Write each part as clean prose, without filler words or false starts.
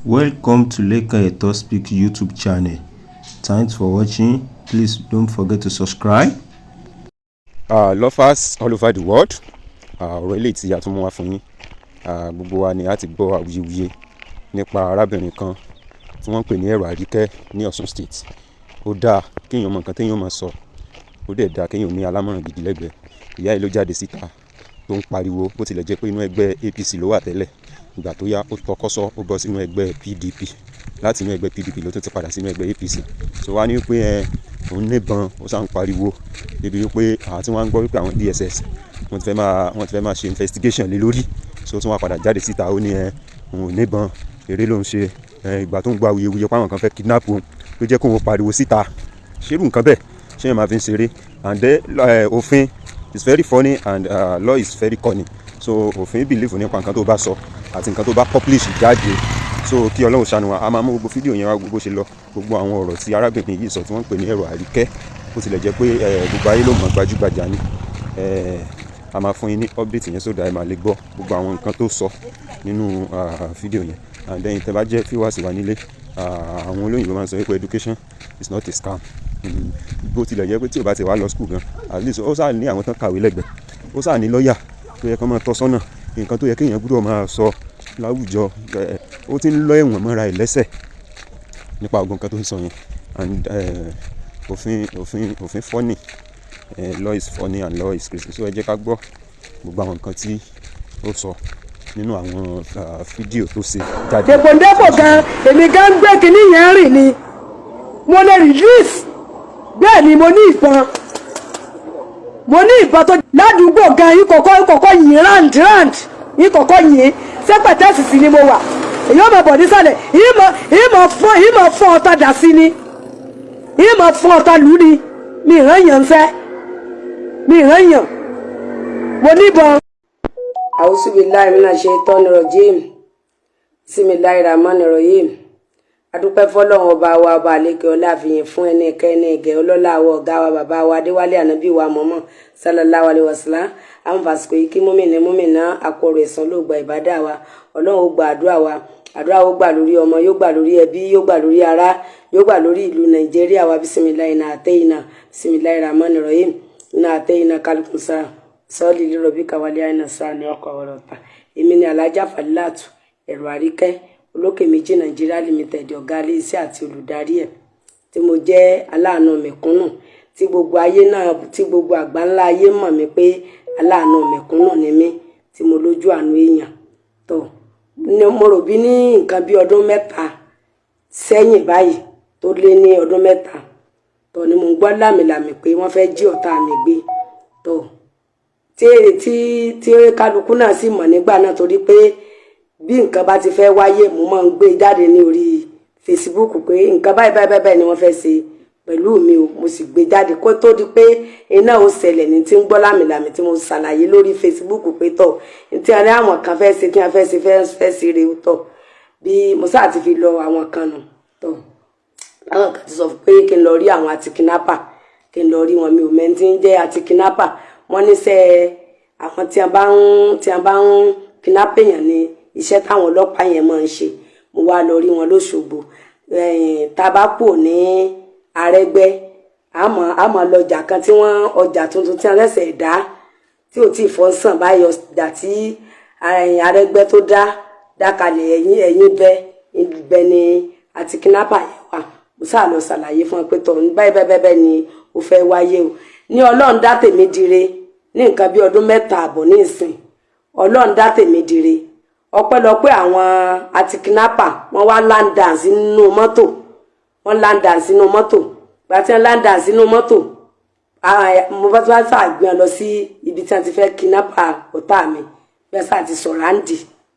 Welcome to Lekan Eto Speak YouTube channel. Thanks for watching. Please don't forget to subscribe. Lovers all over the world, ọ̀rọ̀ eléyìí tí a tún mú wá fún yín, gbogbo wa ni a ti gbọ́ awuyewuye nípa arábìnrin kan tí wọ́n ń pè ní Ẹ̀rọ Àríkẹ́ ní Ọ̀ṣun State. Ó dáa kéèyàn mọ nǹkan téèyàn máa sọ, ó dẹ̀ dáa kéèyàn ní alámọ̀ràn gidi lẹ́gbẹ̀ẹ́. Ìyá yìí ló jáde síta tó ń pariwo. Bó tilẹ̀ jẹ́ pé inú ẹgbẹ́ APC ló wà tẹ́lẹ̀, ìgbà tó yá, ó tọkọ́sọ́, ó bọ́ sínú ẹgbẹ́ PDP. Láti inú ẹgbẹ́ PDP ló tún ti padà sínú ẹgbẹ́ APC. So wá ní pé ẹ òun níbọn, ó sá ń pariwo débi wípé àwọn tí wọ́n ń gbọ́ wípé àwọn DSS wọ́n ti fẹ́ máa ṣe investigation lé lórí. So tún wá padà jáde síta, ó ní ẹ òun ò níbọn, eré ló ń ṣe. Ẹ ìgbà tó ń gbọ́ awuyewuye pé àwọn kan fẹ́ kidnap òun ló jẹ́ kóun pariwo síta. Ṣerú nǹkan bẹ́ẹ̀, ṣé yẹn máa fi ń ṣeré? And then òfin is very funny and law is very cunning. So òfin believe nípa nǹkan tó bá sọ àti nǹkan tó bá publish jáde. So kí Ọlọ́run ṣàánú wa. A máa mú gbogbo fídíò yẹn wá, gbogbo ṣe lọ, gbogbo àwọn ọ̀rọ̀ tí arábìnrin yìí sọ tí wọ́n ń pè ní Ẹ̀rọ Àríkẹ́. Bó tilẹ̀ jẹ́ pé gbogbo ayé ló mọ̀, gbajúgbajà ni. A máa fún yín ní update yẹn sódà ẹ máa lè gbọ́ gbogbo àwọn nǹkan tó sọ nínú fídíò yẹn. And then, tẹ́ bá jẹ́ viewers wa nílé, àwọn olóyìnbó máa ń sọ pé education is not a scam. Bó tilẹ̀ jẹ́ pé tí o bá ti wá lọ school gan, at least ó sáà ní àwọn tán kàwé lẹ́gbẹ̀ẹ́, ó sáà ní lọ́ọ̀yà tó yẹ kó máa tọ́ sọ́nà nǹkan tó yẹ kéèyàn gbọ́dọ̀ máa sọ láwùjọ. Ó ti ń lọ ẹ̀wọ̀n mọ́ra ẹ̀ lẹ́sẹ̀ nípa ọgbọ́n nǹkan tó ń sọ yẹn. And òfin funny, law is funny and law is crazy. So ẹ jẹ́ ká gbọ́ gbogbo àwọn nǹkan tí ó sọ nínú àwọn fídíò tó ṣe jáde. Dèpòdépò gan, èmi gan ń gbé kinní yẹn rìn ni mo lè release. Bẹ́ẹ̀ ni mo ní ìbọn, mo ní ìbọn tó ládùúgbò gan. Ìkọ̀kọ̀ yìn round round, ìkọ̀kọ̀ yìn sẹ́pẹ̀tẹ́sì sí ni mo wà. Èyí ó máa bọ̀ nísàlẹ̀, ìmọ̀ fún ọta dà sí ni, ìmọ̀ fún ọta lù ni. Mi ìràn yàn ń fẹ́, mi ìràn yàn, mo níbọn. Àwùsùbíláì mina ṣaitani rajim, bismillahir rahmanir rahim. Adúpẹ́ fọlọ́run ọba wa, ọba àlekè ọlá, àfihàn fún ẹni ìkẹ́, ẹni ìgẹ̀, ọlọ́lá àwọ̀ ọ̀gá wa, bàbá wa Adéwálé, ànábì wa mọ́mọ́ sallallahu alaihi wasallam. Àwọn fàsìkò yìí kí múmìnì múmìnà akọrọ ẹ̀sán ló gba ìbádà wa. Ọlọ́run ó gba àdúrà wa. Àdúrà ó gbà lórí ọmọ, yóò gbà lórí ẹbí, yóò gbà lórí ará, yóò gbà lórí ìlú Nàìjíríà wa. Bismillahi inna atayna, bismillahir rahmanir rahim, inna atayna kálukùsà sọ́ọ̀lì lérò kawalé àìnà sáà ní ọkọ̀ ọ̀rọ̀ ta. Èmi ni Alhaja Falilatu Ẹ̀rọ Àríkẹ́, Olókè Méjì Nàìjíríà Limited, ọ̀gá iléeṣẹ́ àti olùdarí ẹ̀, tí mo jẹ́ aláàánú mẹ̀kúnnù, tí gbogbo ayé náà, tí gbogbo àgbáńlá ayé mọ̀ mí pé aláàánú mẹ̀kúnnù ni mí, tí mo lójú àánú èèyàn. Tó ní mo rò bí ní nǹkan bí ọdún 3 sẹ́yìn báyìí, tó lé ní ọdún 3 tó ní mo ń gbọ́ lámìlàmì pé wọ́n fẹ́ jí ọ̀tá mi gbé, tó tí kálukú náà sì mọ̀ nígbà náà, torí pé bí nǹkan bá ti fẹ́ wáyé, mo máa ń gbé jáde ní orí Facebook pé nǹkan báyìí báyìí báyìí ni wọ́n fẹ́ ṣe pẹ̀lú mi o. Mo sì gbé jáde kó tó di pé iná ò ṣẹlẹ̀ ní tí ń gbọ́ lámìlàmì tí mo ṣàlàyé lórí Facebook pé tọ̀ tí wọ́n ní àwọn kan fẹ́ ṣe, tí wọ́n fẹ́ ṣe fẹ́ ṣe rè tọ̀. Bí mo sáà ti fi lọ àwọn kan nù tọ̀, àwọn kan ti sọ pé kí n lọ rí àwọn anti-kidnapper, kí n lọ rí wọn. Mi ò mẹ́ni tí ń jẹ́ anti-kidnapper. Wọ́n níṣẹ́ àwọn tí wọ́n bá ń kidnap èèyàn ní iṣẹ́ táwọn ọlọ́pàá yẹn máa ń ṣe. Mo wá lọ rí wọn lóṣogbo. Tá a bá kù ní Arẹ́gbẹ́, àmọ́ lọjà kan tí wọ́n, ọjà tuntun tí wọ́n ṣẹ̀ṣẹ̀ dá tí ò tí ì fọ́ sàn báyìí, ọjà tí Arẹ́gbẹ́ tó dá dákalẹ̀ ẹ̀yìn bẹ́ ibẹ̀ ni anti-kidnapper yẹn wà. Mo sáà lọ ṣàlàyé fún ẹ pé tọ̀, báyìí báyìí báyìí ni ó fẹ́ wáyé o. Ní Ọlọ́run dá tèmi dire ní nǹkan bí ọdún 3.5 ní ìsìn, Ọlọ́run dá tèmi dire. Ọpẹ́lọpẹ́ àwọn anti-kidnapper, wọ́n wá land down sínú mọ́tò, wọ́n land down sínú mọ́tò. Gba tí wọ́n land down sínú mọ́tò, mo bá tó bá sáà gbé wọn lọ sí ibi tí wọ́n ti fẹ́ kidnap ọ̀tá mi. Bí wọ́n sáà ti surround,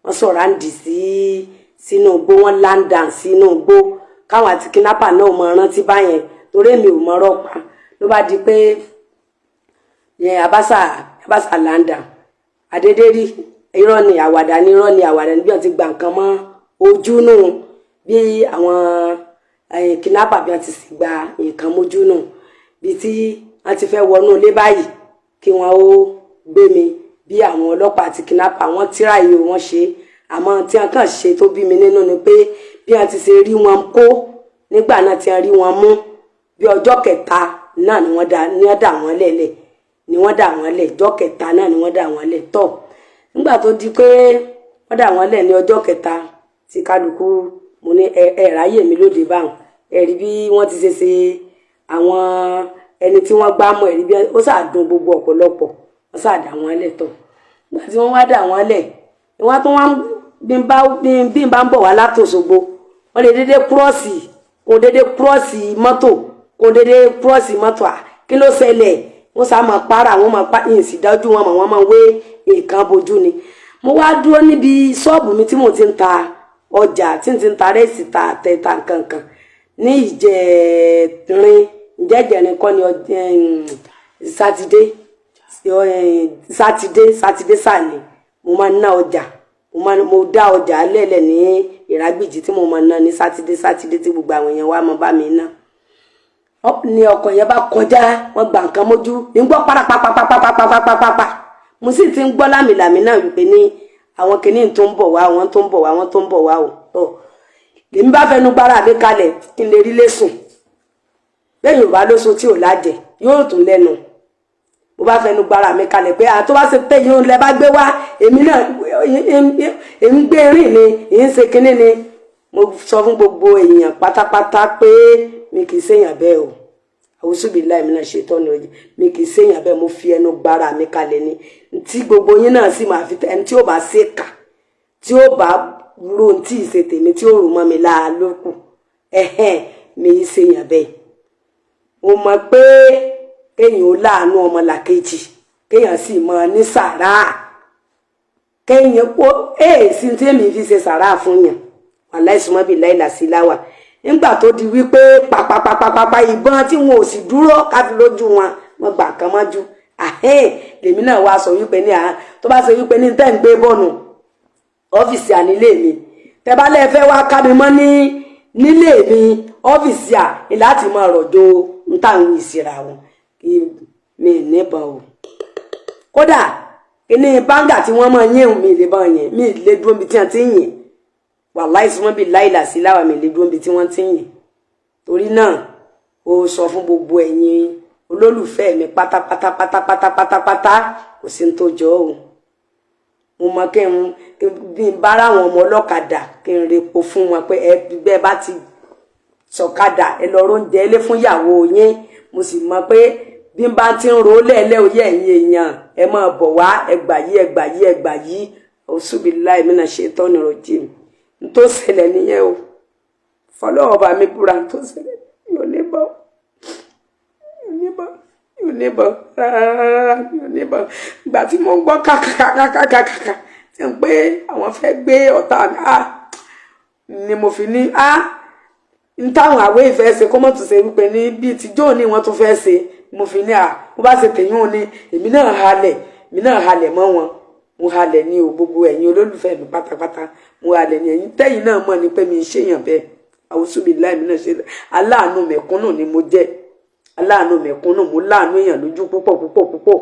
wọ́n surround sí sínú igbó, wọ́n land down sínú igbó, káwọn anti-kidnapper náà mọ rántí báyẹn, torí èmi ò mọ ọ̀rọ̀ pa. Ló bá di pé yẹn abasa land down àdédé rí. Irọ́ ni, àwàdà ni, irọ́ ni, àwàdà ni. Bí wọ́n ti gba nǹkan mọ́ ojú nù, bí àwọn kidnapper bí wọ́n ti sì gba nǹkan mójú nù, bí tí wọ́n ti fẹ́ wọnú ilé báyìí kí wọ́n ó gbé mi, bí àwọn ọlọ́pàá àti kidnapper wọ́n tíra yìí, wọ́n ṣe. Àmọ́ tí wọ́n kàn ṣe tó bí mi nínú ni pé bí Bí wọ́n ti ṣe rí wọn kó nígbà náà, tí wọ́n rí wọn mú bí ọjọ́ kẹta náà ni wọ́n dá ní wọ́n dà wọ́n lẹ̀lẹ̀, ni wọ́n dà wọ́n lẹ̀. Ọjọ́ kẹta náà ni wọ́n dà wọ́n lẹ̀ tọ̀. Nígbà tó di pé wọ́n dà wọ́n lẹ̀ ní ọjọ́ kẹta tí kálukú, mo ní ẹ ẹ ráyè mi lóde báwọn. Ẹ rí bí wọ́n ti ṣe ṣe àwọn ẹni tí wọ́n gbá mọ́. Ẹ rí bí ó ṣàdùn gbogbo ọ̀pọ̀lọpọ̀. Wọ́n ṣàdà wọ́n lẹ̀ tọ̀. Nígbà tí wọ́n wá dà wọ́n lẹ̀, wọ́n tún wá bí n bá ń bọ̀ wá látòṣogbo, wọ́n lè dédé cross, kó dédé cross mọ́tò, kó dédé cross mọ́tò. À, kí ló ṣẹlẹ̀? Wọ́n sá máa para, wọ́n máa pa ìyìn dájú wọn mọ̀. Wọ́n máa wé nǹkan bojú ni. Mo wá dúró níbi ṣọ́ọ̀bù mi tí mo ti ń ta ọjà, tí n ti ń ta rẹ́sì, ta àtẹ, ta nǹkan kan ní ìjẹrin. Ìjẹjẹrin kọ́ ni, Sátidé, Sátidé, Sátidé sáà ni mo máa ń ná ọjà. Mo máa mo dá ọjà lẹ́lẹ̀ ní Ìrágbìjì tí mo máa ń ná ní Sátidé, Sátidé, tí gbogbo àwọn èèyàn wa máa bá mi ná. Ní ọkọ̀ yẹn bá kọjá, wọ́n gba nǹkan mójú ní gbọ́ parapapapapapapapapa. Mo sì ti ń gbọ́ lámìlàmì náà wípé ní àwọn kìíní tó ń bọ̀ wá, àwọn tó ń bọ̀ wá, àwọn tó ń bọ̀ wá o. Tọ́ lèmi bá fẹnu gbára mi kalẹ̀ kí n lè rí lẹ́sùn bẹ́ẹ̀. Yorùbá lóṣù tí ò lájẹ yóò tún lẹ́nu. Mo bá fẹnu gbára mi kalẹ̀ pé àtọ́ bá ṣe pé yóò lẹ bá gbé wá, èmi náà èmi gbé rìn ni, èyí ń ṣe kinní ni. Mo sọ fún gbogbo èèyàn pátápátá pé mi kì í ṣèyàn bẹ́ẹ̀ o. Àwùsùbí láì mi náà ṣe tọ́nu ọjọ́, mi kì í ṣèyàn bẹ́ẹ̀. Mo fi ẹnu gbára mi kalẹ̀ ni tí gbogbo yín náà sì máa fi ẹni tí ó bá ṣe kà, tí ó bá ro tí ì ṣe tèmi, tí ó rò mọ́ mi láà lókù ẹ̀hẹ́n. Mi ì ṣèyàn bẹ́ẹ̀. Mo mọ̀ pé kéèyàn ó láàánú ọmọlàkejì, kéèyàn sì mọ ní sàrà, kéèyàn kó èèsì tí èmi fi ṣe sàrà fún yàn. Wàláì sùmọ́bì láìlà sí láwà. Nígbà tó di wípé pàpàpàpàpà ìbọn tí wọn ò sì dúró káfí lójú wọn, wọn gbà kan mọ́jú àhẹ́n. Lèmi náà wá sọ wípé ní à tó bá ṣe wípé ní tẹ́ ń gbé bọ́ọ̀nù ọ́fíìsì ànílé mi, tẹ́ bá lẹ́ẹ̀ fẹ́ wá ká mi mọ́ ní nílé mi, ọ́fíìsì à ní láti máa rọ̀jò ń tà ń ìsira wọn kí mi níbọn o. Kódà kíní báńgà tí wọ́n máa yín, mi lè bá yẹn, mi lè dúró níbi tí wọ́n ti ń yìn. Wàláì súnmọ́ bíi láìlà sí láwà, mi lè dúró níbi tí wọ́n ti ń yìn. Torí náà, ó sọ fún gbogbo ẹ̀yin olólùfẹ́ mi pátápátá pátápátá pátápátá, kò sí ní tó jọ o. Mo mọ kí n bí n bá ráwọn ọmọ ọlọ́kadà, kí n repo fún wọn pé ẹ bẹ́ẹ̀ bá ti sọ̀kadà, ẹ lọ róúnjẹ ilé fún ìyàwó yín. Mo sì mọ pé bí n bá ti ń ro lẹ́ẹ̀lẹ́ òye, ẹ̀yin èèyàn, ẹ máa bọ̀ wá. Ẹ gbà yí, ẹ gbà yí, ẹ gbà yí. Òṣùbìláì mí náà ṣe tọ́ni rọ̀jì n tó ṣẹlẹ̀ nìyẹn o. Fọlọ́wọ́ bá mi búra, n tó ṣẹlẹ̀, mi ò ní bọ́, mi ò ní bọ́, mi ò ní bọ́ rárá, mi ò ní bọ́. Ìgbà tí mo ń gbọ́ kàkàkàkàkàkà tí ń pé àwọn fẹ́ gbé ọ̀tá mi á ni mo fi ní á n táwọn àwé ìfẹ́ ṣe kó mọ̀ tún ṣe wípé ní bíi tíjọ́ ní wọ́n tún fẹ́ ṣe. Mo fi ní à mo bá ṣe tèyún ní, èmi náà halẹ̀, èmi náà halẹ̀ mọ́ wọn. Mo halẹ̀ ní o. Gbogbo ẹ̀yin olólùfẹ́ mi pátápátá, mo halẹ̀ ní. Ẹ̀yin tẹ́yìn náà mọ̀ ní pé mi ń ṣèyàn bẹ́ẹ̀. Àwùsùnmí láì mi náà ṣe. Aláàánú mẹ̀kúnnù ni mo jẹ́, aláàánú mẹ̀kúnnù. Mo láàánú èèyàn lójú púpọ̀ púpọ̀ púpọ̀.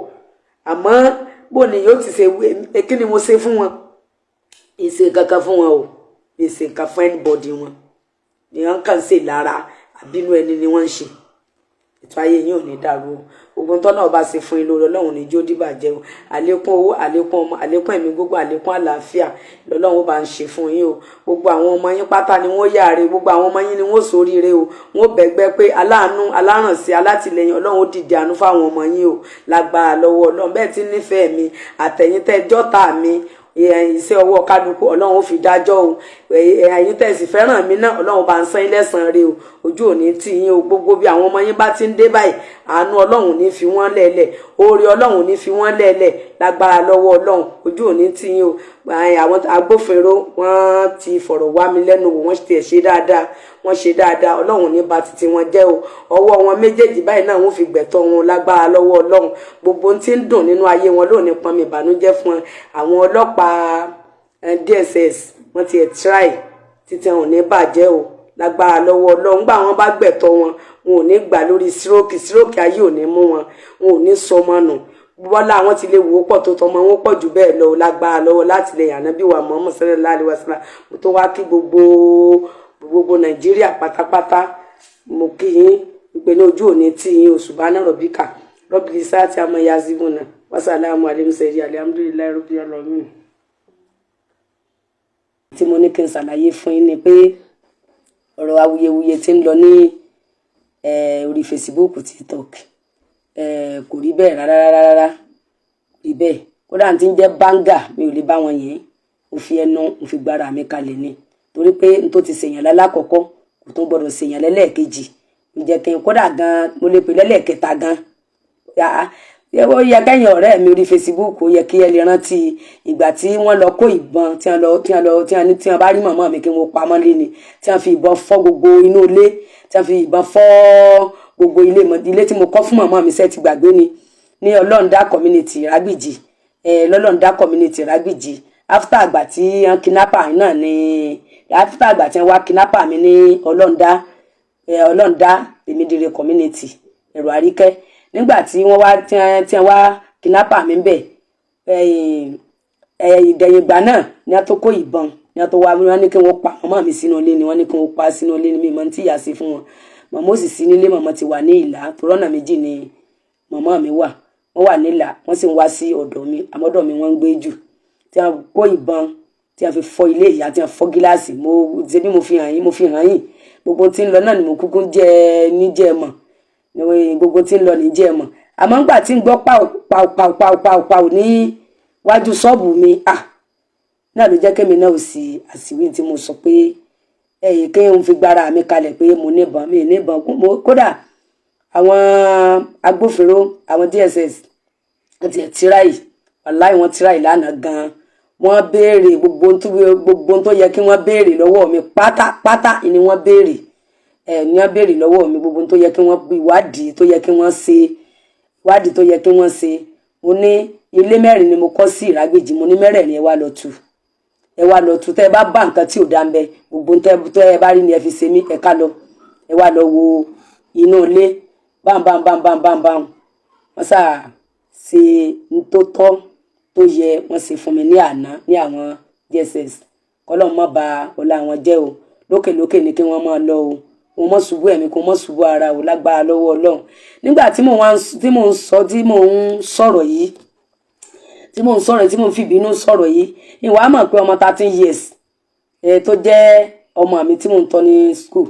Àmọ́ bó ni yóò ti ṣe? Kí ni mo ṣe fún wọn? Ìṣe kankan fún wọn o. Ìṣe nǹkan fún anybody wọn ni wọn kàn ṣe lára àbínú ẹni ni wọ́n ń ṣe. Ètò ayé yín ò ní dàrú o. Ogun tó náà bá ṣe fún yín lórí, Ọlọ́run ní jó dìbàjẹ́ o. Àlékún owó, àlékún ọmọ, àlékún ẹ̀mí gbogbo, àlékún àlàáfíà lọ́lọ́run ó bá ń ṣe fún yín o. Gbogbo àwọn ọmọ yín pátá ni wọ́n yáre, gbogbo àwọn ọmọ yín ni wọ́n ṣoríire o. Wọ́n bẹ̀gbẹ́ pé aláàánú, alárànṣe, alátìlẹyìn, Ọlọ́run ó dìde àánú fáwọn ọmọ yín o, lágbára lọ́wọ́ Ọlọ́run. Bẹ́ẹ̀ tí nífẹ̀ẹ́ mi, àtẹ̀yìn tẹ́ jọ́ta mi, iṣẹ́ ọwọ́ kálukú Ọlọ́run ó fi dájọ́ o. Ẹ̀yin tẹ́ sì fẹ́ràn mi náà, Ọlọ́run bá ń san yín lẹ́san rẹ̀ o. Ojú òní tì yín o. Gbogbo bí àwọn ọmọ yín bá ti ń dé báyìí, àánú Ọlọ́run ní fi wọ́n lẹ́lẹ̀, oore Ọlọ́run ní fi wọ́n lẹ́lẹ̀, lágbára lọ́wọ́ Ọlọ́run. Ojú òní tì yín o. Àwọn agbófinró, wọ́n ti fọ̀rọ̀ wá mi lẹ́nu wò, wọ́n ti ṣe dáadáa, wọ́n ṣe dáadáa. Ọlọ́run ní ba titi wọn jẹ́ o. Ọwọ́ wọn méjèèjì báyìí náà wọ́n fi gbẹ̀tọ́ wọn, lágbára lọ́wọ́ Ọlọ́run. Gbogbo ohun tí ń dùn nínú ayé wọn lónìí pọn mi ìbànújẹ́ fún wọn. Àwọn ọlọ́pàá DSS, wọ́n ti ẹ̀ try títí, wọn ò ní bàjẹ́ o, lágbára lọ́wọ́ Ọlọ́run. Gbà wọ́n bá gbẹ̀tọ́ wọn, wọn ò ní gbà lórí stroke. Stroke ayé ò ní mú wọn, wọn ò ní sọmọ nù. Bọ́lá àwọn ti lè wò ó pọ̀ tó tọmọ wọn pọ̀ jù bẹ́ẹ̀ lọ, lágbára lọ́wọ́ láti lè yànnà bí wà Muhammad sallallahu alaihi wasallam. Mo tó wá kí gbogbo Gbogbo Nàìjíríà pátápátá, mo kí yín ìpè ní ojú òní tí yín. Oṣù bá náà rọ̀bíkà rọ́bìlì sáà tí a mọ̀ ya síbùnà wàsálàmù alẹ́mùsẹ̀rí, alhamdulillahi rabbil alamin. Tí mo ní kí n ṣàlàyé fún yín ni pé ọ̀rọ̀ awuyewuye tí ń lọ ní orí Facebook, TikTok, kò rí bẹ́ẹ̀ rárá rárá rárá, kò rí bẹ́ẹ̀. Kódà tí ń jẹ́ báńgà, mi ò lè bá wọn yẹn. Mo fi ẹnu mo fi gbára mi kalẹ̀ ni, torí pé n tó ti ṣèyàn lálákọ̀ọ́kọ́ kò tún gbọ́dọ̀ ṣèyàn lẹ́lẹ́ẹ̀kejì. Ìjẹ́ kí n kódà gan mo lè pè lẹ́lẹ́ẹ̀kẹta gan. Ó yẹ kẹ́yìn ọ̀rẹ́ mi orí Facebook, ó yẹ kí ẹ lè rántí ìgbà tí wọ́n lọ kó ìbọn, tí wọ́n lọ tí wọ́n lọ tí wọ́n ní tí wọ́n bá rí màmá mi kí wọ́n pamọ́ lé ni, tí wọ́n fi ìbọn fọ́ gbogbo inú ilé, tí wọ́n fi ìbọn fọ́ gbogbo ilé, ilé tí mo kọ́ fún màmá mi. Sẹ́ ti gbàgbé ni? Ní Ọlọ́ọ̀dá community Rágbìjì, lọ́lọ́ọ̀dá community Rágbìjì, after àgbà tí wọ́n kidnap náà ní, after àgbà tí wọ́n wá kidnap mi ní Ọlọ́ọ̀dá, Ọlọ́ọ̀dá Tèmídire community, Ẹ̀rọ Àríkẹ́, nígbà tí wọ́n wá tí wọ́n wá kidnap mi bẹ̀, ìdẹ̀yìn ìgbà náà ni a tó kó ìbọn, ni a tó wá, wọ́n ní kí wọ́n pa màmá mi sínú ilé ni, wọ́n ní kí wọ́n pa sínú ilé ni. Mi mọ̀ tí ìyá sí fún wọn. Màmá ò sì sí nílé, màmá ti wà ní Ìlà, torọ́nà méjì ni màmá mi wà. Wọ́n wà nílà, wọ́n sì ń wá sí ọ̀dọ̀ mi, àmọ́ ọ̀dọ̀ mi wọ́n ń gbé jù. Tí wọ́n kó ìbọn, tí wọ́n fi fọ́ ilé ìyá, tí wọ́n fọ́ gíláàsì, mo ṣe bí mo fi hàn yín, mo fi hàn yín. Gbogbo tí ń lọ náà ni mo kúkú jẹ́ níjẹ́ mọ̀, gbogbo tí ń lọ níjẹ́ mọ̀. Àmọ́ ńgbà tí ń gbọ́ pàù pàù pàù pàù pàù pàù ní wájú ṣọ́ọ̀bù mi, à náà ló jẹ́ kémi náà ò sì àsìwí tí mo sọ pé ẹ̀yìn kí n fi gbára mi kalẹ̀ pé mo níbọn, mi níbọn. Kódà àwọn agbófinró, àwọn DSS, wọ́n ti ẹ̀ try, wàláì wọ́n try lánàá gan-an. Wọ́n béèrè gbogbo tó yẹ kí wọ́n béèrè lọ́wọ́ mi pátápátá ni wọ́n béèrè ẹ̀ ní wọ́n béèrè lọ́wọ́ mi. Gbogbo tó yẹ kí wọ́n, ìwádìí tó yẹ kí wọ́n ṣe, ìwádìí tó yẹ kí wọ́n ṣe. Mo ní ilé mẹ́rin ni mo kọ́ sí Ìrágbèjì. Mo ní mẹ́rẹ̀ẹ̀rin, ẹ wá lọ tú, ẹ wá lọ tú. Tẹ́ ẹ bá bá nǹkan tí ò dá ń bẹ, gbogbo tẹ́ ẹ bá rí ni ẹ fi ṣe mí. Ẹ ká lọ, ẹ wá lọ wo inú ilé bámbámbámbámbámbám. Wọ́n sà ṣe ń tó tọ́ tó yẹ, wọ́n ṣe fún mi ní àná ní àwọn DSS. Kọ́lọ́n má ba ọlá wọn jẹ́ o. Lókèlókè ni kí wọ́n máa lọ o. Wọn mọ̀ ṣubú ẹ̀mí, kó mọ̀ ṣubú ara o, lágbára lọ́wọ́ Ọlọ́run. Nígbà tí mò ń sọ, tí mò ń sọ̀rọ̀ yìí, tí mò ń sọ̀rọ̀, tí mò ń fìbínú sọ̀rọ̀ yìí, ìwà mọ̀ pé ọmọ 13 years ẹ tó jẹ́ ọmọ mi tí mò ń tọ́ ní school,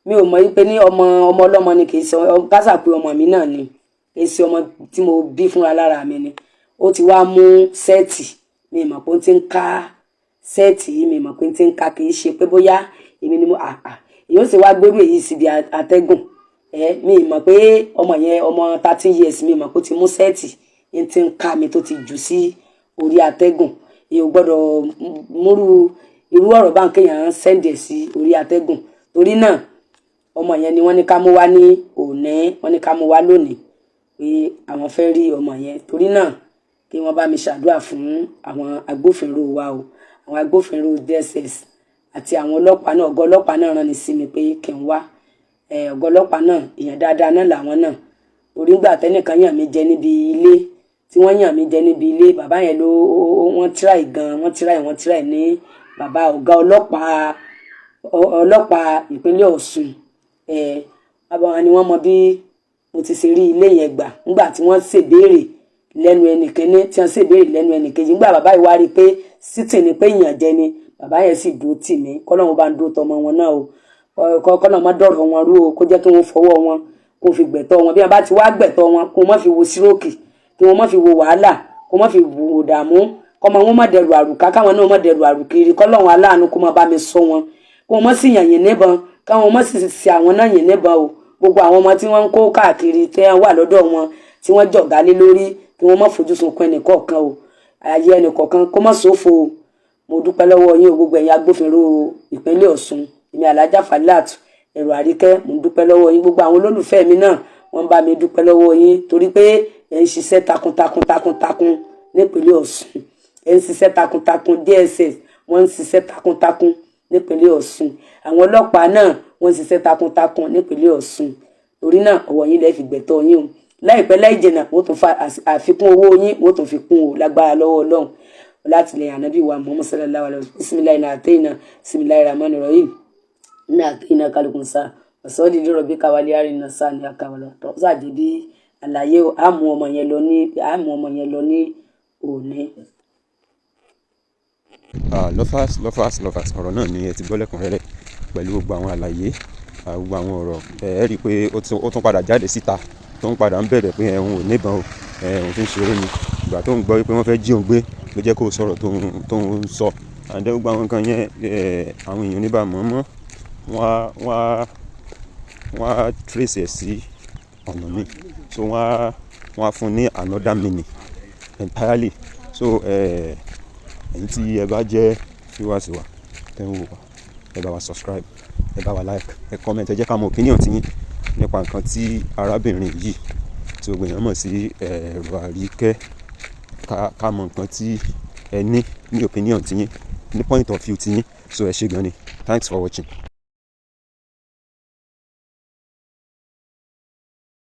mi ò mọ̀ wípé ní ọmọ ọmọ ọlọ́mọ ni. Kì í ṣe kásà pé ọmọ mi náà ni, kì í ṣe ọmọ tí mo bí fúnra lára mi ni. Ó ti wá mú set. Mi mọ̀ pé ó ti ń ká set yìí, mi mọ̀ pé ó ti ń ká. Kì í ṣe pé bóyá èmi ni mo àà èyí ó sì wá gbérú èyí síbi àtẹ́gùn ẹ. Mi mọ̀ pé ọmọ yẹn, ọmọ 13 years, mi mọ̀ pé ó ti mú set ń ti ń ká mi tó ti jù sí orí àtẹ́gùn. Èyí ò gbọ́dọ̀ múrú irú ọ̀rọ̀ bá ń kéèyàn send ẹ̀ sí orí àtẹ́gùn. Torí náà, ọmọ yẹn ni wọ́n ní ká mú wá ní òní, wọ́n ní ká mú wá lónìí pé àwọn fẹ́ rí ọmọ yẹn. Torí náà, kí wọ́n bá mi ṣàdúrà fún àwọn agbófinró wa o, àwọn agbófinró DSS àti àwọn ọlọ́pàá náà. Ọ̀gá ọlọ́pàá náà rán ni sí mi pé kí n wá. Ọ̀gá ọlọ́pàá náà, èèyàn dáadáa náà làwọn náà, torí ńgbà tẹ́nìkan yàn mí jẹ níbi ilé tí wọ́n yàn mí jẹ níbi ilé, bàbá yẹn ló, wọ́n try gan, wọ́n try, wọ́n try ní bàbá ọ̀gá ọlọ́pàá, ọlọ́pàá ìpínlẹ̀ Ọ̀ṣun. Bàbá wọn ni wọ́n mọ bí mo ti ṣe rí ilé yẹn gbà. Ńgbà tí wọ́n ṣèbéèrè lẹ́nu ẹnìkíní, tí wọ́n ṣèbéèrè lẹ́nu ẹnìkejì, ńgbà bàbá yìí wá rí i pé sítì ni pé ìyànjẹ ni, bàbá yẹn sì dúró tì mí. Kọ́lọ́run bá ń dúró tọmọ wọn náà o, kọ́lọ́run má dọ̀rọ̀ wọn rú o, kó jẹ́ kí wọ́n fọwọ́ wọn kó fi gbẹ̀tọ́ wọn. Bí wọ́n bá ti wá gbẹ̀tọ́ wọn, kó má fi wo sírókì, kí wọ́n má fi wo wàhálà, kó má fi wo dààmú, kọ́mọ wọn má dẹrù àrùká, káwọn náà má dẹrù àrùkiri. Kọ́lọ́run aláàánú kó má bá mi sọ wọn, kó má sì yàn yín níbọn, káwọn má sì ṣe àwọn náà yìn níbọn o. Gbogbo àwọn ọmọ tí wọ́n ń kó káàkiri, tẹ́ wà lọ́dọ̀ wọn, tí wọ́n jọ̀gá lé lórí, kí wọ́n má fojú sunkún ẹnì kọ̀ọ̀kan o, ayé ẹnì kọ̀ọ̀kan kó má ṣòfò o. Mo dúpẹ́ lọ́wọ́ yín o, gbogbo ẹ̀yin agbófinró ìpínlẹ̀ Ọ̀ṣun. Èmi Alhaja Falilat Ẹ̀rọ Àríkẹ́, mo dúpẹ́ lọ́wọ́ yín. Gbogbo àwọn olólùfẹ́ mi náà, wọ́n bá mi dúpẹ́ lọ́wọ́ yín, torí pé ẹ̀ ń ṣiṣẹ́ takuntakun takuntakun nípínlẹ̀ Ọ̀ṣun. Ẹ̀ ń ṣiṣẹ́ takuntakun. DSS, wọ́n ń ṣiṣẹ́ takuntakun nípínlẹ̀ Ọ̀ṣun. Àwọn ọlọ́pàá náà, wọ́n ń ṣiṣẹ́ takuntakun nípínlẹ̀ Ọ̀ṣun. Torí náà, ọwọ́ yín lẹ́ fi gbẹ̀tọ́ yín o. Láìpẹ́ láì jìnnà, wọ́n tún fa àfikún owó yín, wọ́n tún fi kún o, lágbára lọ́wọ́ Ọlọ́run, láti lè ànábì wa Muhammad sallallahu alaihi wasallam. Bismillahi náà àtẹ́yìnà, bismillahi rahman rahim. Iná kálukú sá ọ̀sọ́ọ́dì lérò bí káwálé àrínà sá ní akáwálọ́ tó ṣàjẹ́ bí àlàyé o. Á mú ọmọ yẹn lọ ní, á mú ọmọ yẹn lọ ní òní. Ah, lovers, lovers, lovers, ọ̀rọ̀ náà ni ẹ ti gbọ́ lẹ́kùnrẹ́rẹ́ pẹ̀lú gbogbo àwọn àlàyé, gbogbo àwọn ọ̀rọ̀. Ẹ rí i pé ó tún padà jáde síta, tó ń padà ń bẹ̀rẹ̀ pé ẹ̀hún ò níbọn o, ẹ̀hún fi ń ṣeré ni. Ìgbà tó ń gbọ́ pé wọ́n fẹ́ jí òun gbé ló jẹ́ kó sọ̀rọ̀ tó ń sọ. And then gbogbo àwọn nǹkan yẹn, àwọn èèyàn oníbà mọ̀ọ́mọ́, wọ́n á trace ẹ̀ sí ọ̀nà míì, so wọ́n á fún ní another meaning entirely. So ẹ̀yin tí ẹ bá jẹ́ viewers wa tẹ́ ń wò wá, ẹ bá wa subscribe, ẹ bá wa like, ẹ comment, ẹ jẹ́ ká mọ opinion tiyín nípa nǹkan tí arábìnrin yìí tí gbogbo èèyàn mọ̀ sí Ẹ̀rọ Àríkẹ́. Ká mọ nǹkan tí ẹ ní opinion tiyín, ní point of view tiyín. So ẹ ṣé gan ni. Thanks for watching.